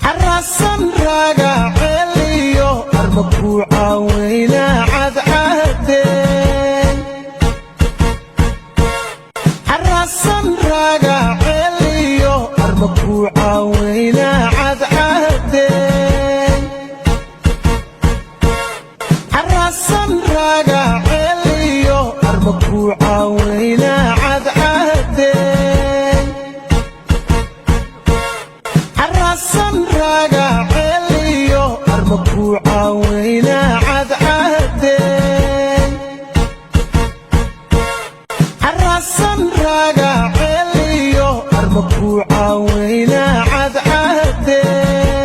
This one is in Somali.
Xarasan raaga celiyo arma ku caawina cadcadeen. Xarasan raaga celiyo arma ku caawina cadcadeen. Xarasan raaga celiyo arma ku caawina cadcadeen. Xarasan raaga celiyo arma ku caawina cadcadeen. Xarasan raaga celiyo arma ku caawina cadcadeen.